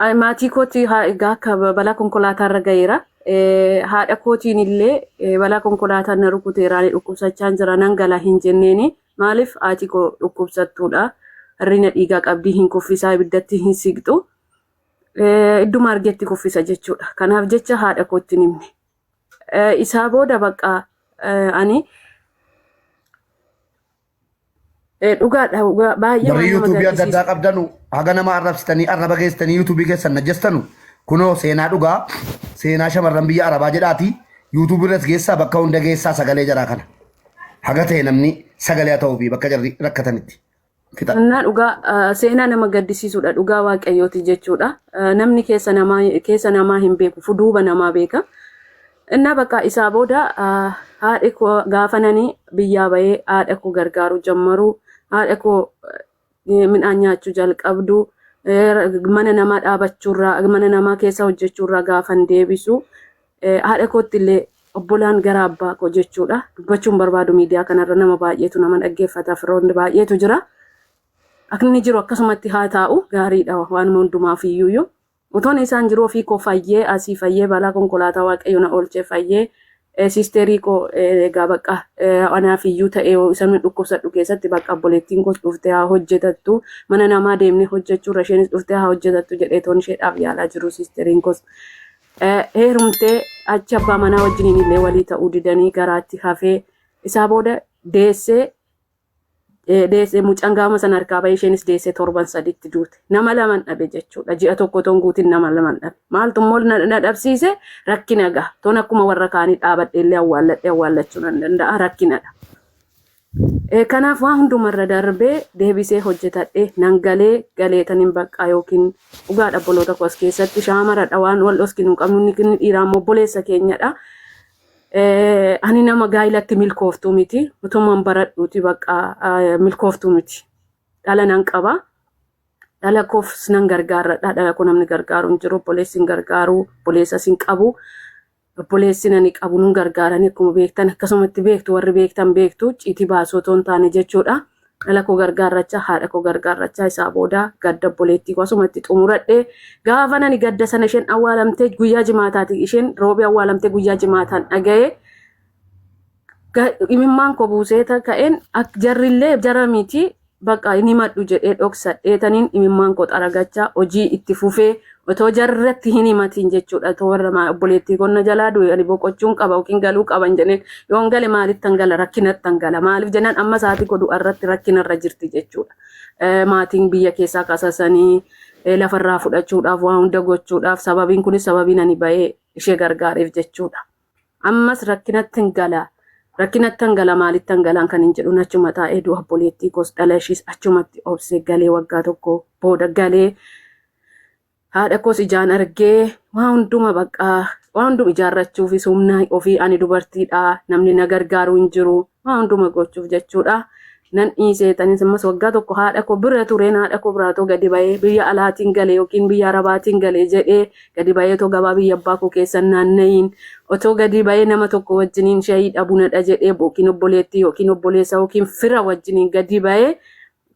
Maatii kootti egaa akka balaa konkolaataa irra ga'eera. Haadha kootiin illee balaa konkolaataa na rukuteera ani dhukkubsachaa jira nan gala hin jenneeni. Maaliif haati koo dhukkubsattuudha. Hirrina dhiigaa qabdii hin kuffisaa ibiddatti hin siqxu. Idduma argetti kuffisa jechuudha. Kanaaf jecha haadha kootti hin himne. Isaa booda bakka ani Dhugaadha dhugaa baay'ee Warri waan nama yuutuubii adda addaa gaddisiisu. qabdanu haga nama arrabsitanii arraba geessitanii yuutuubii keessan najjastanu kunoo seenaa dhugaa seenaa shamarran biyya arabaa jedhaati yuutuubii irras geessaa bakka hunda geessaa sagalee jaraa kana haga ta'e namni sagalee haa ta'uu fi bakka jarri rakkatanitti fixa. Innaa dhugaa seenaa nama gaddisiisudha dhugaa waaqayyooti jechuudha. Namni keessa namaa hin beeku fuduuba namaa beeka. Innaa bakka isaa booda haadhi koo gaafa nani biyyaa bahee haadha koo gargaaruu jammaruu haadha koo midhaan nyaachuu jalqabdu mana namaa dhaabachuurraa mana namaa keessa hojjechuurraa gaafan deebisu haadha kootti illee obbolaan gara abbaa koo jechuudha dubbachuun barbaadu miidiyaa kanarra nama baay'eetu nama dhaggeeffata firoonni baay'eetu jira. Akni jiru akkasumatti haa taa'u gaariidha waanuma hundumaaf iyyuu. Utuun isaan jiruu ofii koo fayyee asii fayyee balaa konkolaataa waaqayyo na oolchee fayyee siisteerii koo egaa bakka anaaf iyyuu ta'ee isa nu dhukkubsadhu keessatti bakka obboleettiin koos dhuftee haa hojjetattu mana namaa deemnee hojjechuurra isheenis dhuftee haa hojjetattu jedhee toon isheedhaaf yaalaa jiru siisteriin koos. Heerumtee achi abbaa manaa wajjiniin illee walii ta'uu didanii garaatti hafee isaa booda deessee deesse mucaan gaama sana harkaa bahee isheenis deessee torban saditti duute. Nama laman dhabe jechuudha. Ji'a tokko otoo hin guutin nama laman dhabe. Maaltu immoo na dhabsiise rakkina gaha. Toon akkuma warra kaanii dhaabadhe illee awwaalladhe awwaallachuu nan danda'a rakkinadha. Kanaaf waa hundumarra darbee deebisee hojjetadhe nan galee galeetan hin baqqaa yookiin dhugaadha obboloota koo as keessatti shaamaradha waan wal dhoskinu hin qabnu inni dhiiraa immoo obboleessa keenyadha. Ani nama gaa'ilatti milkooftuu miti. Utuman baradhuuti bakka milkooftuu miti. Dhala nan qaba. Dhala koofs nan gargaarradha. Dhala koo namni gargaaru hin jiru. Obboleessi hin gargaaru. Obboleessas hin qabu. Obboleessi nani qabu nun gargaarani akkuma beektan akkasumatti beektu warri beektan beektu ciitii baasuu otoo hin taane jechuudha. Dhala koo gargaarrachaa haadha koo gargaarrachaa isaa booda gadda obboleettii koo asumatti xumuradhe gaafa nani gadda sana isheen awwaalamtee guyyaa jimaataati isheen roobii awwaalamtee guyyaa jimaataan dhaga'ee imimmaan koo buusee ka'een jarrillee jara miti bakka hin himadhu jedhee dhoksadheetaniin imimmaan koo xaragachaa hojii itti fufee otoo jarratti hin himatiin jechuudha. Otoo warra obboleettii konna jalaa du'e ani boqochuun qaba yookiin galuu qaba hin jedheen yoon gale maalittan gala rakkinattan gala maaliif jennaan amma sa'aatii koo du'a irratti rakkinarra jirti jechuudha. Maatiin biyya keessaa kasasanii lafarraa fudhachuudhaaf waa hunda gochuudhaaf sababiin kunis sababiin ani ba'ee ishee gargaareef jechuudha. Ammas rakkinattin gala. Rakkinattan gala maalittan galaan kan hin jedhuun achuma taa'ee du'a obboleettii koos dhala ishiis achumatti obsee galee waggaa tokko booda galee haadha koos ijaan argee waa hunduma bakka waa hunduma ijaarrachuufis humna ofii ani dubartiidha namni na gargaaru hin jiru waa hunduma gochuuf jechuudha. Nan dhiisee tanis ammas waggaa tokko haadha koo bira tureen haadha koo biraa too gadi ba'ee biyya alaatiin gale yookiin biyya arabaatiin gale jedhee gadi ba'ee otoo gabaa biyya abbaa koo keessa hin naanna'iin otoo gadi ba'ee nama tokko wajjiniin shayiidha bunadha jedhee yookiin obboleettii yookiin obboleessa yookiin fira wajjiniin gadi ba'ee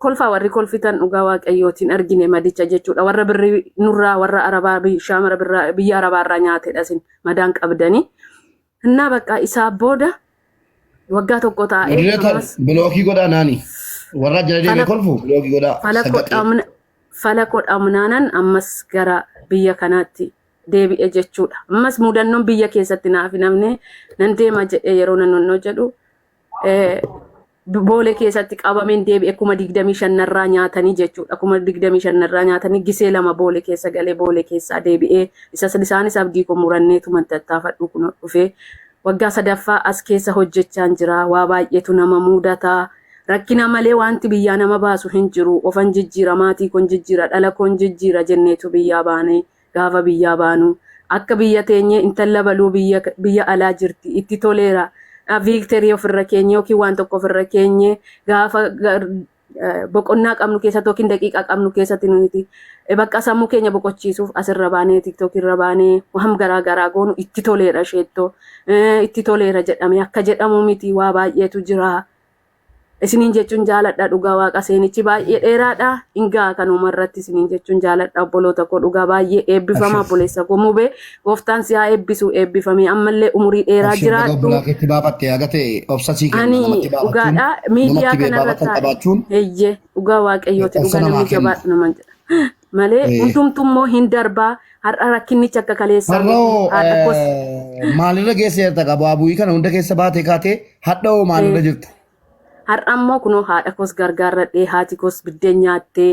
kolfaa warri kolfitan dhugaa waaqayyootiin argine madicha jechuudha warra birrii nurraa warra arabaa shaamara birraa biyya arabaarraa nyaatedha isin madaan qabdanii. Innaa bakka isaa booda waggaa tokko taa'ee Moderator ammas bilookii godhaa naani. Warra jala deemee fala kolfu bilookii godhaa falakoo sagaxee. dhabna falakoo dhabnaanan ammas gara biyya kanaatti deebi'e jechuudha. Ammas mudannoon biyya keessatti naaf hin hafne nan deema jedhee yeroo nan onnoo jedhu Boolee keessatti qabameen deebi'e 25,000 narraa nyaatanii jechuudha. 25,000 narraa nyaatanii gisee lama boolee keessa galee boolee keessaa deebi'ee isa isaanis abdii koo muranneetuman tattaafadhu kun dhufee waggaa sadaffaa as keessa hojjechaan jira. Waa baay'eetu nama mudata. Rakkina malee wanti biyyaa nama baasu hin jiru. Ofan jijjiira, maatii koon jijjiira, dhala koon jijjiira jenneetu biyyaa baane. Gaafa biyyaa baanu akka biyya teenyee intalla baluu biyya biyya alaa jirti itti toleera. Viikterii ofirra keenye yookiin waan tokko ofirra keenye gaafa boqonnaa qabnu keessatti yookiin daqiiqaa qabnu keessatti nuti bakka sammuu keenya boqochiisuuf asirra baanee tiktookii irra baanee waan garaa garaa goonu itti toleera isheettoo itti toleera jedhame akka jedhamu miti waa baay'eetu jira. Isiniin jechuun jaaladha dhugaa waaqa seenichi baay'ee dheeraadha. Ingaa kanuma irratti isiniin jechuun jaaladha obboloota koo dhugaa baay'ee eebbifama Abshir. obboleessa koo mubee gooftaan si haa eebbisu eebbifamee ammallee umurii dheeraa Abshir baga jiraadhu. obbolaa keetti baafatte haga ta'e obsa sii kenna Ani namatti baafachuun dhugaadha miidiyaa namatti kanarra baafatan taa'e qabaachuun eeyyee dhugaa waaqayyooti obsa dhugaa namaa namni kenna. jabaadhu naman jedha. Malee hundumtummoo hin darbaa har'a rakkinnichi akka kaleessaa miti Har'oo haadha koos maalirra geesseerta qaba bu'ii kana hunda keessa baatee kaatee hadha'oo maalirra jirta? Har'a ammoo kunoo haadha koos gargaarradhee haati koos biddeen nyaattee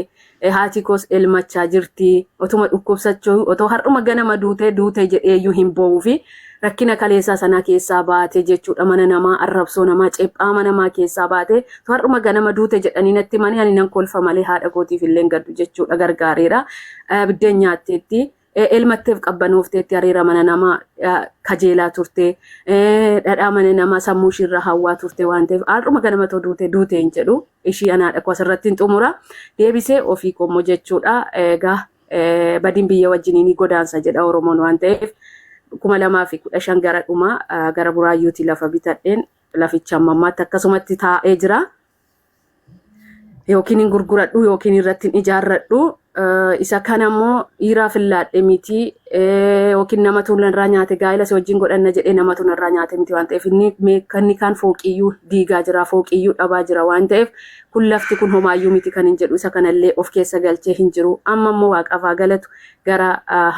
haati koos elmachaa jirti otuma dhukkubsachuu otoo har'uma ganama duutee duutee jedheeyyuu hin boo'uu fi rakkina kaleessaa sanaa keessaa baatee jechuudha mana namaa arrabsoo namaa ceephaama namaa keessaa baatee otoo har'uma ganama duute jedhanii natti himanii ani nan kolfa malee haadha kootiif illee hin gaddu jechuudha gargaareera biddeen nyaatteetti. Elmatteef qabbanoofteetti hariira mana namaa kajeelaa turte dhadhaa mana namaa sammuu ishiirra hawwaa turte waan ta'eef har'uma ganama too duute duute hin jedhu ishii anaadha koo asirratti hin xumura deebisee ofii koommoo jechuudha egaa badiin biyya wajjiniin ni godaansa jedha Oromoon waan ta'eef 2015 gara dhumaa gara Buraayyuutii lafa bitadheen laficha amma ammaatti akkasumatti taa'ee jira. Yookiin hin gurguradhu yookiin irratti hin ijaarradhu. Isa kana immoo dhiiraaf hin laadhe miti yookiin namatu narraa nyaate gaa'ela si wajjin godhanna jedhee namatu narraa nyaate miti waan ta'eef inni inni kaan fooqiyyuu diigaa jira fooqiyyuu dhabaa jira waan ta'eef kun lafti kun homaayyuu miti kan hin jedhu isa kanallee of keessa galchee hin jiru. Amma immoo waaqaaf haa galatu gara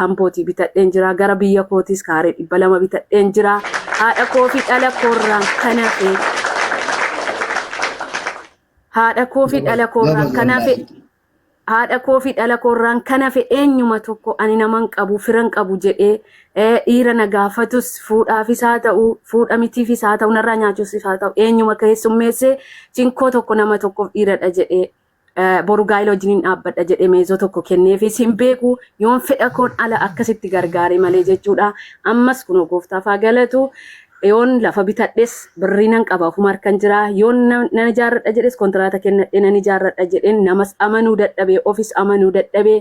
hambootii bitadheen jira gara biyya kootiis kaaree 200 bitadheen jira haadha koo fi dhala koorraan kan hafe haadha koo fi dhala koorraan Gabal kan hafe wallaahi. Haadha koo fi dhala koorraan kan hafe eenyuma tokko ani naman qabu firan qabu jedhee dhiira na gaafatus fuudhaafis haa ta'u fuudha mitiifis haa ta'u narraa nyaachuufis haa ta'u eenyuma keessummeessee cinkoo tokko nama tokkoof dhiiradha jedhee boru gaa'ela wajjiniin dhaabbadha jedhee meezoo tokko kenneefis hin beeku yoon fedha koon ala akkasitti gargaare malee jechuudha. Ammas kunoo gooftaaf haa galatu. Yoon lafa bitadhes birrii nan qaba ofuma harkan jira. Yoon nan ijaarradha jedhes kontiraata kennadhee nan ijaarradha jedheen namas amanuu dadhabee ofis amanuu dadhabee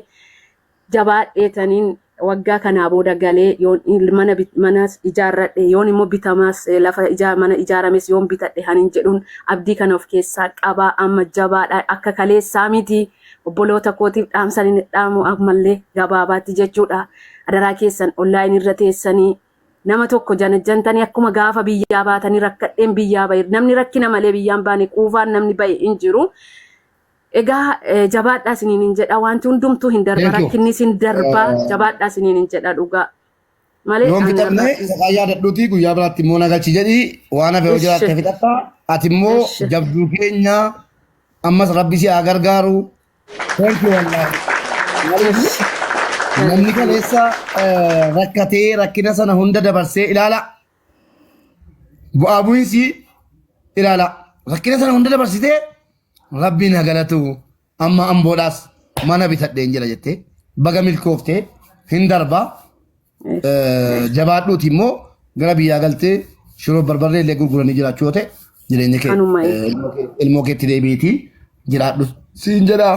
jabaadheetaniin waggaa kanaa booda galee yoon mana manas ijaarradhe yoon immoo bitamaas lafa mana ijaarames yoon bitadhe hanin jedhuun abdii kana of keessaa qabaa amma jabaadha akka kaleessaa miti obboloota kootiif dhaamsan hin dhaamu ammallee gabaabaatti jechuudha adaraa keessan online irra teessanii nama tokko janajjantanii akkuma gaafa biyyaa baatanii rakkadheen biyyaa bahe namni rakkina malee biyyaan baane quufaan namni bahe hin jiru. Egaa jabaadhaa isiniin hin jedha wanti hundumtuu hin darba Thank you. rakkinnis hin darba jabaadhaa isiniin hin jedha dhugaa. Malee Yoon ani fixanne har'a isa kaan yaadadhuuti guyyaa biraatti immoo na galchi jedhi waan hafe yoo Ishi. jiraatte fixatta. Ati immoo Ishi. jabduu keenya ammas rabbi si haa gargaaru. Thank you wallaahi. Maaliif Ishi. namni kaleessa rakkatee rakkina sana hunda dabarsee ilaala. Bu'aa bu'iinsi ilaala. Rakkina sana hunda dabarsitee rabbiin haa galatu amma amboodhaas mana bitadheen jira jettee baga milkooftee hin darba. Jabaadhuuti immoo gara biyyaa galtee shiroo barbarree illee gurguranii jiraachuu yoo ta'e jireenya kee Kanuma. ilmoo keetti deebiitii jiraadhu siin jedha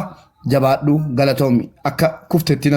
jabaadhu galatoomi akka kuftetti.